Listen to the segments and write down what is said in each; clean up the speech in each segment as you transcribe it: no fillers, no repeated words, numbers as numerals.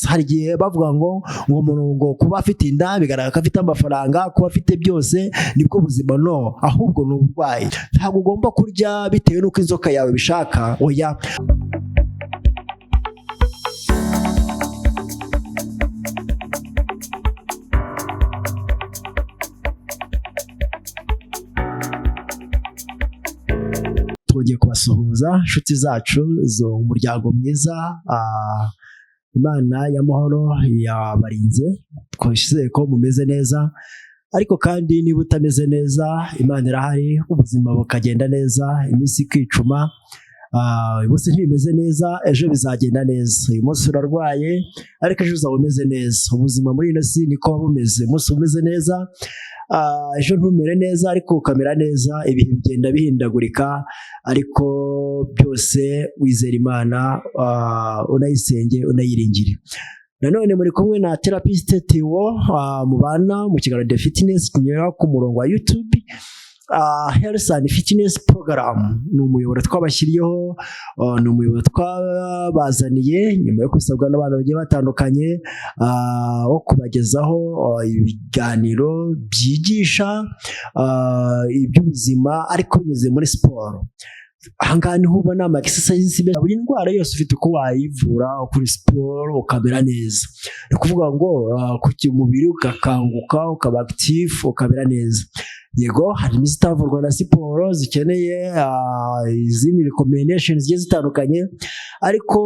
Hari igihe bavuga ngo umuntu ngo kuba afite inda bigaragara ko afite amafaranga, kuba afite byose nibwo buzima. No, ahubwo ni uburwayi. Ntabwo ugomba kurya bitewe n'uko inzoka yawe ibishaka, oya. Tugiye kubasuhuza, inshuti zacu zo umuryango mwiza. Imana y'amahoro yabarinze, twizeye ko mumeze neza. Ariko kandi niba utameze neza, Imana irahari, ubuzima bukagenda neza, iminsi ikicuma. Uyu munsi ntibimeze neza, ejo bizagenda neza. Uyu munsi urarwaye, ariko ejo uzaba umeze neza. Ubuzima muri ino si niko buba bumeze: umunsi umeze neza, ejo ntumere neza, ariko ukamera neza. Ibihe bigenda bihindagurika, ariko byose wizera Imana, unayisenge, unayiringire. Nanone muri kumwe na Therapiste Theo, mubana mu kiganiro The Fitness kinyura ku murongo wa YouTube. Health and Fitness Program ni umuyoboro twabashyiriyeho, ni umuyoboro twabazaniye nyuma yo gusabwa n'abantu bagiye batandukanye, wo kubagezaho ibiganiro byigisha iby'ubuzima ariko binyuze muri siporo. Ahangaha niho ubona ama exercise. Buri ndwara yose ufite uko wayivura kuri siporo ukamera neza. Ni ukuvuga ngo ku mubiri ugakanguka, ukaba active, ukamera neza. Yego, hari n'izitavurwa na siporo, zikeneye izindi recommendation zigiye zitandukanye, ariko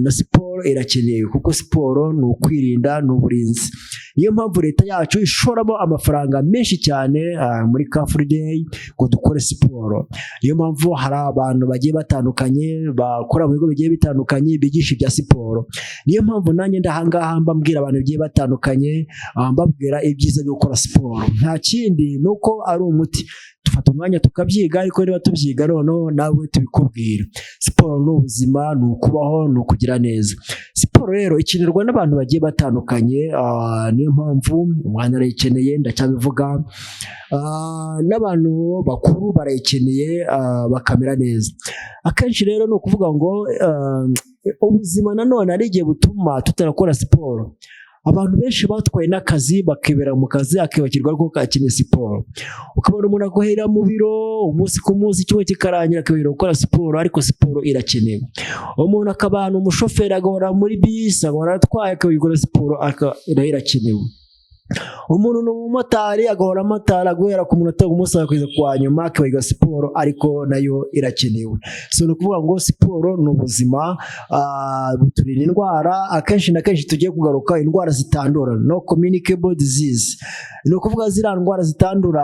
na siporo irakenewe, kuko siporo ni ukwirinda, ni uburinzi. Niyo mpamvu leta yacu ishoramo amafaranga menshi cyane muri Car Free Day ngo dukore siporo. Niyo mpamvu hari abantu bagiye batandukanye bakora mu bigo bigiye bitandukanye bigisha ibya siporo. Niyo mpamvu nanjye ndahangaha mbabwira abantu bagiye batandukanye, mbabwira ibyiza byo gukora siporo. Nta kindi, ni uko ari umuti. Dufata umwanya tukabyiga, ariko niba tubyiga noneho nawe tubikubwira. Siporo ni ubuzima, ni ukubaho, ni ukugira neza. Siporo rero ikenerwa n'abantu bagiye batandukanye. Niyo mpamvu umwana arayikeneye, ndacyabivuga, n'abantu bakuru barayikeneye, bakamera neza. Akenshi rero ni ukuvuga ngo ubuzima nanone hari igihe butuma tutarakora siporo. Abantu benshi batwaye n'akazi, bakibera mu kazi, akibagirwa ko akeneye siporo. Ukabona umuntu aguhera mu biro umunsi ku munsi, icyumweru kikarangira, akibagirwa gukora siporo, ariko siporo irakenewe. Umuntu akaba umushoferi, agahora muri bisi, agahora atwaye, akibagirwa siporo, nayo irakenewe. Umuntu ni umumotari, agahora amotari guhera ku munota umunsi kugeza ku wa nyuma, akibagirwa siporo, ariko nayo irakenewe. So ni ukuvuga ngo siporo ni ubuzima, buturinda indwara. Akenshi na kenshi tugiye kugaruka indwara zitandura, non communicable disease. Ni ukuvuga ziriya ndwara zitandura,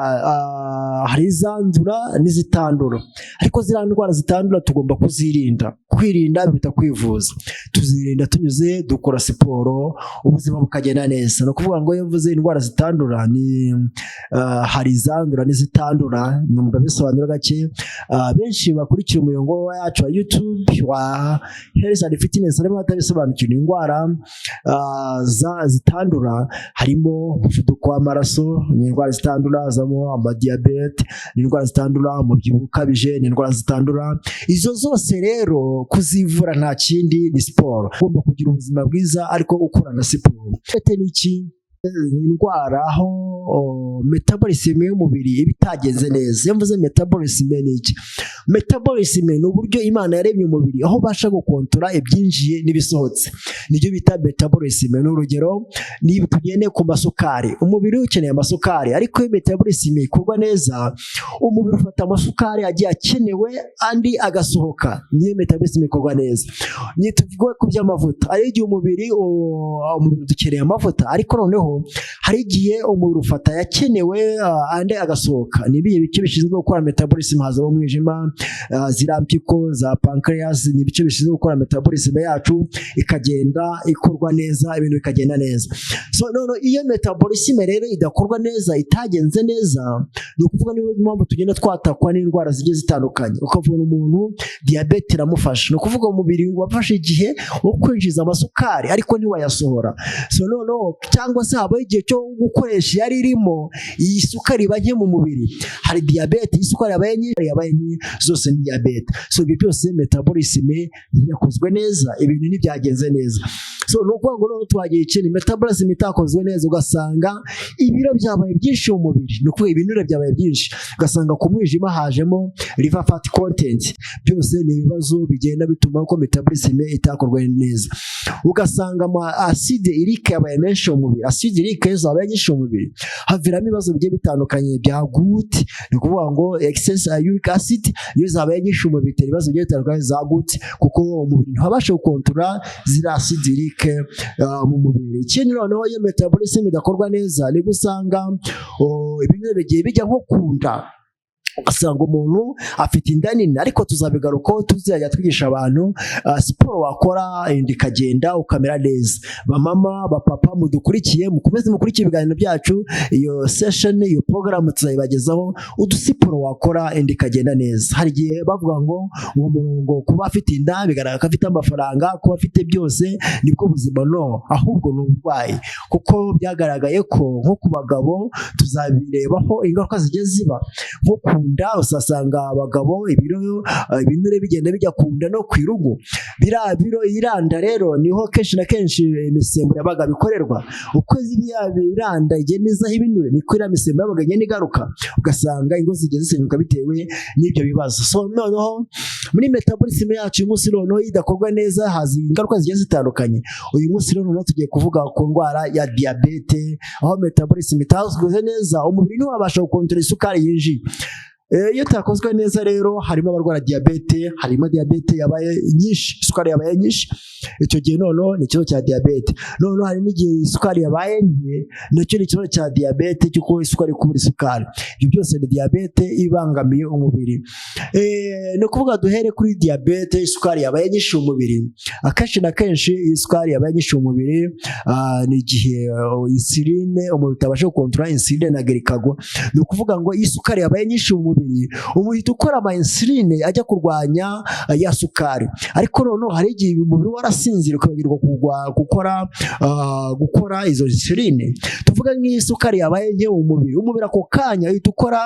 hari izandura n'izitandura, ariko ziriya ndwara zitandura tugomba kuzirinda. Kwirinda biruta kwivuza. Tuzirinda tunyuze dukora siporo, ubuzima bukagenda neza. Ni ukuvuga ngo iyo mvuze indwara zitandura, ni hari izandura n'izitandura. Ndabisobanura gake. Benshi bakurikira umurongo wacu wa YouTube wa Health and Fitness harimo batabisobanukirwa. Indwara zitandura harimo umuvuduko w'amaraso, ni indwara zitandura, hazamo amadiyabete, ni indwara zitandura, umubyibuho ukabije ni indwara zitandura. Izo zose rero kuzivura nta kindi, ni siporo. Ugomba kugira ubuzima bwiza ariko ukora na siporo. Ni iki? Ni indwara aho metabolism y'umubiri iba itagenze neza. Iyo mvuze metabolism ni iki? Metabolism ni uburyo Imana yaremye umubiri, aho ubasha gukontora ibyinjiye n'ibisohotse, nibyo bita metabolism. Ni urugero, niba tugende ku masukari, umubiri ukeneye amasukari, ariko iyo metabolism ikorwa neza, umubiri ufata amasukari agiye akenewe, andi agasohoka. Niyo metabolism ikorwa neza. Ni tuvuge ku by'amavuta, hari igihe umubiri dukeneye amavuta, ariko noneho hari igihe umubiri ufata yakenewe, andi agasohoka. Ni ibihe bice bishinzwe gukora metabolism? Hazamo umwijima, ziriya mpyiko za pancreas, ni ibice bishinzwe gukora metabolism yacu, ikagenda ikorwa neza, ibintu bikagenda neza. So none iyo metabolism rero idakorwa neza, itagenze neza, ni ukuvuga niyo mpamvu tugenda twatakwa n'indwara zigiye zitandukanye. Ukavuna umuntu diyabete iramufasha, ni ukuvuga umubiri wafashe igihe wo kwinjiza amasukari ariko ntiwayasohora. So noneho cyangwa se habaho igihe cyo gukoresha yari irimo. irimo, iyi sukari iba nke mu mubiri. Hari diyabete y'isukari yabaye nyinshi, yabaye nke, zose ni diyabete. So ibyo byose metabolism ntiyakozwe neza, ibintu ntibyagenze neza. So ni ukuvuga ngo noneho twagiye ikindi, metabolism itakozwe neza, ugasanga ibiro byabaye byinshi mu mubiri, ni ukuvuga ibinure byabaye byinshi, ugasanga ku mwijima hajemo liver fat content. Byose ni ibibazo bigenda bituma ko metabolism itakorwa neza. Ugasanga ama acide urique yabaye menshi mu mubiri. Acide urique zabaye nyinshi mu mubiri, haviramo ibibazo bigiye bitandukanye bya goutte. Ni ukuvuga ngo excess uric acid iyo zabaye nyinshi mu mubiri, bitera ibibazo bigiye bitandukanye za goutte, kuko umubiri ntiwabasha gukontorora ziriya acide urique mu mubiri. Ikindi noneho, iyo metabolism idakorwa neza, nibwo usanga ibinure bigiye bijya nko ku nda, ugasanga umuntu afite inda nini. Ariko tuzabigarukaho, tuzajya twigisha abantu siporo wakora inda ikagenda, ukamera neza. Bamama, bapapa mudukurikiye, mukomeze mukurikiye ibiganiro byacu. Iyo session, iyo porogaramu tuzayibagezaho, udusiporo wakora inda ikagenda neza. Hari igihe bavuga ngo umuntu ngo kuba afite inda bigaragara ko afite amafaranga, kuba afite byose nibwo buzima. No, ahubwo ni uburwayi, kuko byagaragaye ko nko ku bagabo, tuzabirebaho ingaruka zigiye ziba nko ku nda. Usasanga abagabo ibiro, ibinure bigenda bijya ku nda no ku irugu. Biriya biro iranda rero niho kenshi na kenshi imisemburo yabaga bikorerwa. Uko biriya biranda igenda izaho ibinure, niko iriya misemburo yabaga igenda igaruka, ugasanga ingo zigiye zisenyuka bitewe n'ibyo bibazo. So noneho muri metabolism yacu uyu munsi noneho idakorwa neza, haza ingaruka zigiye zitandukanye. Uyu munsi rero noneho tugiye kuvuga ku ndwara ya diyabete, aho metabolism itakoze neza, umubiri ntiwabasha gukontorora isukari yinjiye. Iyo itakozwe neza rero, harimo abarwara diyabete, harimo diyabete yabaye nyinshi, isukari yabaye nyinshi. Icyo gihe noneho ni ikibazo cya diyabete. Noneho hari n'igihe isukari yabaye nke, nacyo ni ikibazo cya diyabete, cy'uko isukari, kubura isukari. Ibyo byose ni diyabete ibangamiye umubiri. Ni ukuvuga duhere kuri diyabete isukari yabaye nyinshi mu mubiri. Akenshi na kenshi iyo isukari yabaye nyinshi mu mubiri, ni igihe insuline, umubiri utabasha gukontorora insuline na glucagon. Ni ukuvuga ngo iyo isukari yabaye nyinshi mu mubiri, umubiri ukora ama insuline ajya kurwanya ya sukari. Ariko noneho hari igihe umubiri warasinzira, ukibagirwa gukora izo insuline. Tuvuga nk'iyo isukari yabaye nke mu mubiri, umubiri ako kanya uhita ukora,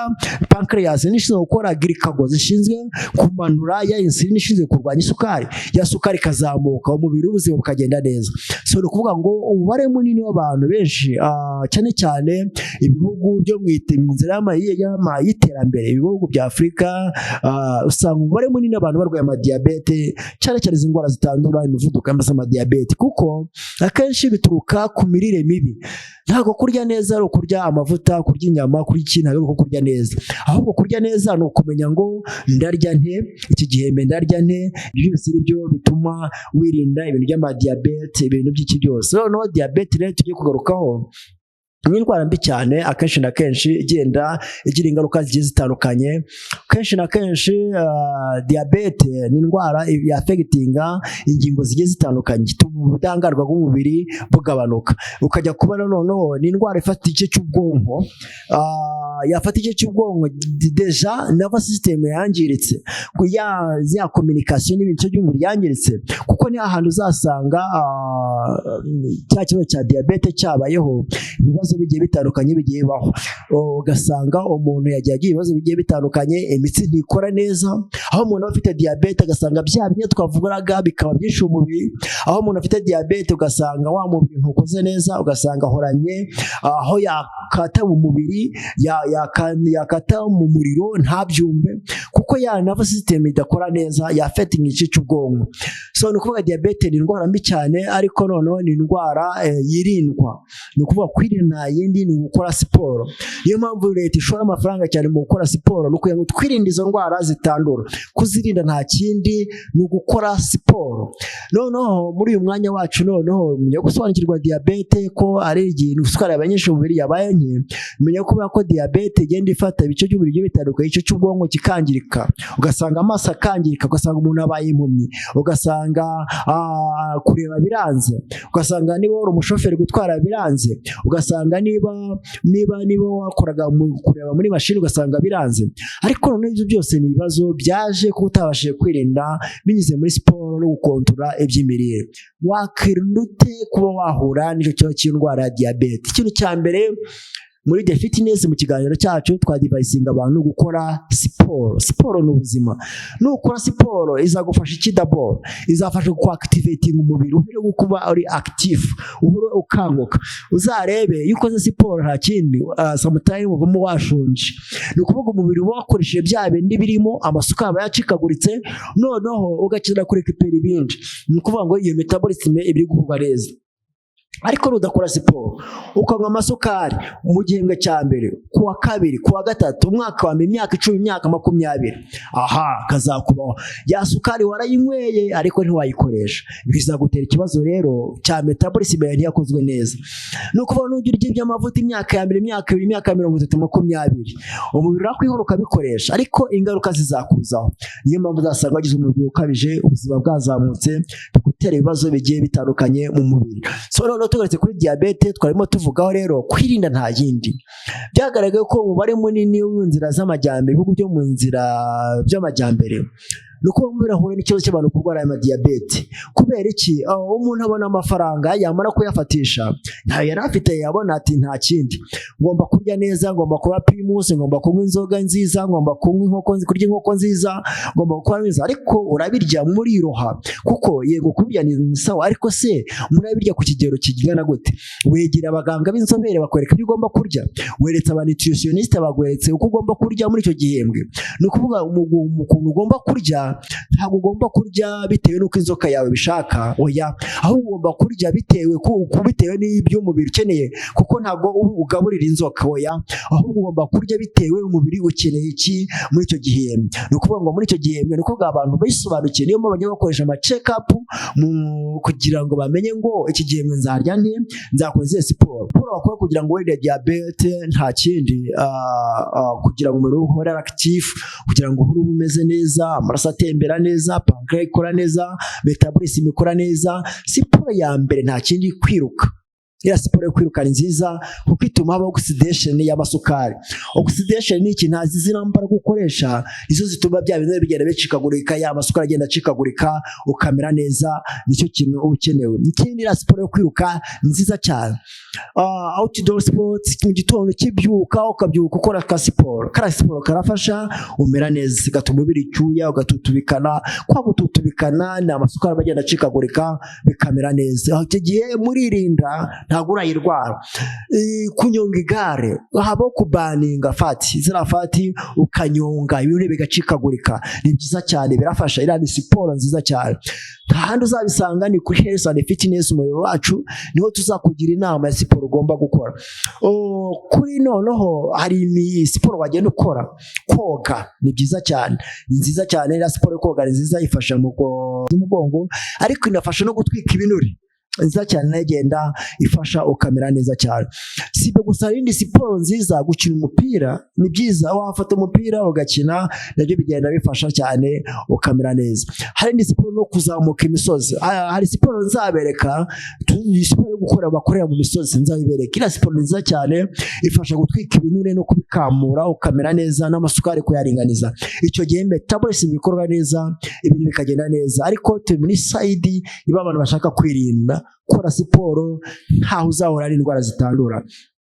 pancreas n'ishinzwe gukora glucagon zishinzwe kumanura ya insuline ishinzwe kurwanya isukari, ya sukari ikazamuka, umubiri w'ubuzima bukagenda neza. So ni ukuvuga ngo umubare munini w'abantu benshi, cyane cyane ibihugu byo mu nzira y'iterambere, ibihugu bya Afurika, usanga umubare munini w'abantu barwaye amadiyabete, cyane cyane izi ndwara zitandura, imivuduko y'amaraso, amadiyabete, kuko akenshi bituruka ku mirire mibi. Ntabwo kurya neza ari ukurya amavuta, kurya inyama, kurya iki, ntabwo ari uko kurya neza. Ahubwo kurya neza ni ukumenya ngo ndarya nte, iki gihembwe ndarya nte. Ibyo byose ni byo bituma wirinda ibintu by'amadiyabete, ibintu by'iki byose. Noneho diyabete rero tugiye kugarukaho ni indwara mbi cyane, akenshi na kenshi igenda igira ingaruka zigiye zitandukanye. Kenshi na kenshi diyabete ni indwara yaffectinga ingingo zigiye zitandukanye, ituma ubudahangarwa bw'umubiri bugabanuka. Ukajya kubona noneho ni indwara ifata igice cy'ubwonko. Yafata igice cy'ubwonko, déjà nervous system yangiritse, ya communication n'ibice by'umubiri yangiritse, kuko ni ahantu uzasanga cya kibazo cya diyabete cyabayeho, ibibazo bigiye bitandukanye bigiye bibaho. Ugasanga umuntu yagiye agira ibibazo bigiye bitandukanye, imitsi ntikora neza, aho umuntu aba afite diyabete agasanga bya bimwe twavugaga bikaba byinshi mu mubiri. Aho umuntu afite diyabete, ugasanga wa mubiri ntukoze neza, ugasanga ahoranye aho yakata mu mubiri, yakata mu muriro ntabyumve, kuko ya nervous system idakora neza, yaffectinga igice cy'ubwonko. So ni ukuvuga diyabete ni indwara mbi cyane, ariko noneho ni indwara yirindwa. Ni ukuvuga kwirinda nta yindi, ni ugukora siporo. Niyo mpamvu leta ishora amafaranga cyane mu gukora siporo, ni ukugira ngo twirinde izo ndwara zitandura. Kuzirinda nta kindi, ni ugukora siporo. Noneho muri uyu mwanya wacu noneho, menya gusobanukirwa diyabete ko ari igihe isukari yabaye nyinshi mu mubiri, yabaye nke. Menya kubera ko diyabete igenda ifata ibice by'umubiri bigiye bitandukanye, igice cy'ubwonko kikangirika, ugasanga amaso akangirika, ugasanga umuntu abaye impumyi, ugasanga kureba biranze, ugasanga niba wari umushoferi gutwara biranze, ugasanga niba wakoraga kureba muri mashini ugasanga biranze. Ariko noneho ibyo byose ni ibibazo byaje kuba utabashije kwirinda binyuze muri siporo no gukontorora iby'imirire. Wakwirinda ute kuba wahura n'icyo kibazo cy'indwara ya diyabete? Ikintu cya mbere Muri The Fitness, mu kiganiro cyacu, twadvisinga abantu gukora siporo. Siporo ni ubuzima. Nukora siporo izagufasha iki? D'abord izafasha kuactivating umubiri, uhere kuba uri active, uhore ukanguka. Uzarebe iyo ukoze siporo, nta kindi, sometime uvamo washonje. Ni ukuvuga umubiri uba wakoresheje bya bindi birimo amasukari, aba yacikaguritse, noneho ugakenera kurécupéra ibindi. Ni ukuvuga ngo iyo metabolism iba iri gukorwa neza. Ariko nudakora siporo, ukanywa amasukari mu gihembwe cya mbere, ku wa kabiri, ku wa gatatu, umwaka wa mbere, imyaka 10, imyaka 20, aha kazakubaho. Ya sukari warayinyweye ariko ntiwayikoresha, bizagutera ikibazo rero cya metabolism yawe ntiyakozwe neza. Ni ukuvuga nujya urya iby'amavuta imyaka ya mbere, imyaka 2, imyaka 30, 20, umubiri urakwihora ukabikoresha, ariko ingaruka zizakuzaho. Niyo mpamvu uzasanga wagize umubyibuho ukabije, ubuzima bwazamutse, bigutera ibibazo bigiye bitandukanye mu mubiri. So noneho tugarutse kuri diyabete twarimo tuvugaho rero, kwirinda nta yindi. Byagaragaye ko umubare munini w'inzira z'amajyambere, ibihugu byo mu nzira by'amajyambere, ni uko birahura n'ikibazo cy'abantu kurwara aya madiyabete. Kubera iki? Aho umuntu abona amafaranga, yamara kuyafatisha, ntayo yari afite, yabona ati: "Nta kindi, ngomba kurya neza, ngomba kuba Primus, ngomba kunywa inzoga nziza, ngomba kunywa inkoko, kurya inkoko nziza, ngomba gukora neza." Ariko urabirya muriroha, kuko yego kubirya ni sawa, ariko se murabirya ku kigero kingana gute? Wegera abaganga b'inzobere bakwereka ibyo ugomba kurya, weretse aba nutritionniste bagweretse uko ugomba kurya muri icyo gihembwe. Ni ukuvuga mu kuntu ugomba kurya, ntabwo ugomba kurya bitewe n'uko inzoka yawe ibishaka, oya, ahubwo ugomba kurya bitewe n'ibyo umubiri ukeneye, kuko ntabwo ugaburira inzoka, oya, ahubwo ugomba kurya bitewe umubiri ukeneye iki muri icyo gihembwe. Ni ukuvuga ngo muri icyo gihembwe, ni ukuvuga abantu bisobanukiwe, niyo mpamvu bajya bakoresha ama check up kugira ngo bamenye ngo iki gihembwe nzarya nte, nzakora izihe siporo. Siporo bakora kugira ngo wirinde diyabete nta kindi, kugira ngo umubiri uhore active, kugira ngo uhore umeze neza, amaraso atembera neza, pancreas ikora neza, metabolism ikora neza. Siporo ya mbere nta kindi, kwiruka. Iriya siporo yo kwiruka ni nziza kuko ituma habaho oxidation y'amasukari. Oxidation ni iki? Ntazi zino mbaraga ukoresha, izo zituma bya bintu bigenda bicikagurika, ya masukari agenda acikagurika, ukamera neza. Nicyo kintu uba ukenewe. Ikindi, iriya siporo yo kwiruka ni nziza cyane. Outdoor sports, mu gitondo ukibyuka, ukabyuka ukora ka siporo, kariya siporo karafasha, umera neza, gatuma ubira icyuya, ugatutubikana. Kwa gututubikana ni amasukari aba agenda acikagurika, bikamera neza. Icyo gihe muririnda, ntabwo urayirwara. Kunyonga igare, habaho kuburninga fat, ziriya fat ukanyonga, ibintu bigacikagurika, ni byiza cyane, birafasha. Iriya ni siporo nziza cyane, nta handi uzabisanga, ni kuri Health and Fitness, umuyoboro wacu, niho tuzakugira inama ya siporo ugomba gukora. Oh, kuri noneho hari siporo wagenda ukora. Koga ni byiza cyane, ni nziza cyane. Iriya siporo yo koga ni nziza, ifasha mu koza umugongo, ariko inafasha no gutwika ibinure. Nziza cyane, nayo igenda ifasha ukamera neza cyane. Si ibyo gusa, hari indi siporo nziza, gukina umupira ni byiza. Wafata umupira ugakina, nabyo bigenda bifasha cyane, ukamera neza. Hari indi siporo no kuzamuka imisozi. Hari siporo nzabereka, siporo yo gukora bakorera mu misozi, nzabibereka. Iriya siporo ni nziza cyane, ifasha gutwika ibinure no kubikamura, ukamera neza, n'amasukari kuyaringaniza. Icyo gihe metabolism bikorwa neza, ibintu bikagenda neza. Ariko turi muri side iba abantu bashaka kwirinda. Kora siporo, ntaho uzahura n'indwara zitandura.